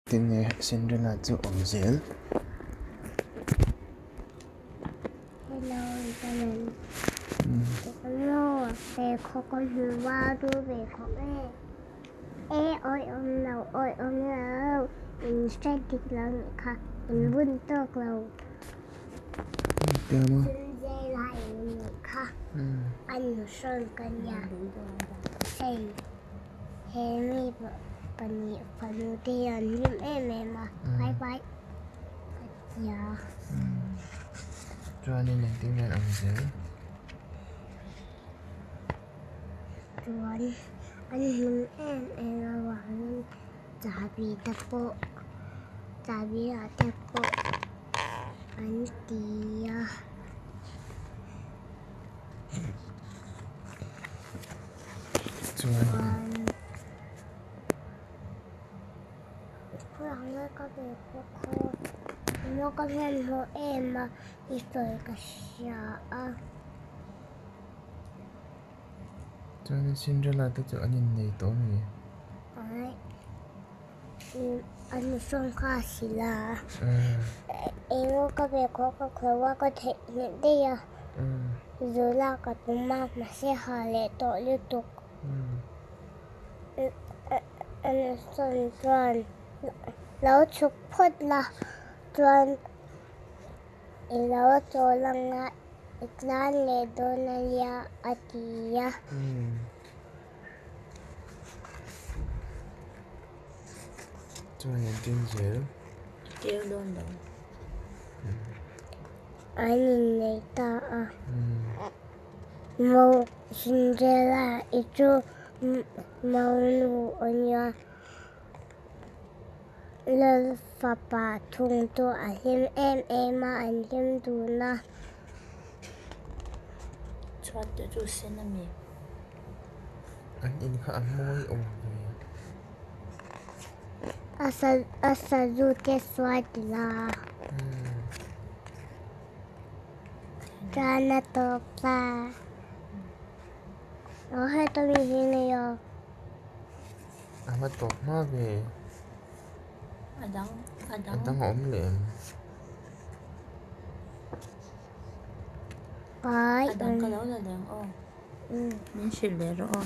Tinge Cinderella chu awm zel. Hello, Itaman. Hello, pheikhawk a hmu a, chu pheikhawk e. E awi awm lo, awi awm lo, in hre dik lo nih kha, in bun tawk lo. Cinderella in nih kha, a nuhrawn ka nia. Hei. He mi pahnih fanu te hi an hlim em em a, bye bye ka tia. Chuanin engtin nge an awm zel? Chuan an hlim em em avangin chahbi te pawh chahbi ah te pawh an ti a. Chuan Chuan Cinderella te chu an innei tawh ami? Anderson chuan lo chhuk phawt la chuan i lo chawl anga i tlan leh dawn a nia a ti a. Chuan engtin zel? Keu dawn lo. An innei ta a. Mo Cinderella i chu Maunu a nia. Lal fapa thung chu a hlim em em a, an hlim dun a. Chhuat te chu sen a mi. An in kha a mawi awm ve. A sazu te sual ti la. Chuan a tawp ta. Aw heta mi hi nei a. A va tawp hma ve. A dang a dang. A dang a awm leh em? Pai. A dang ka lo la leh ang aw. Min hrilh leh rawh aw.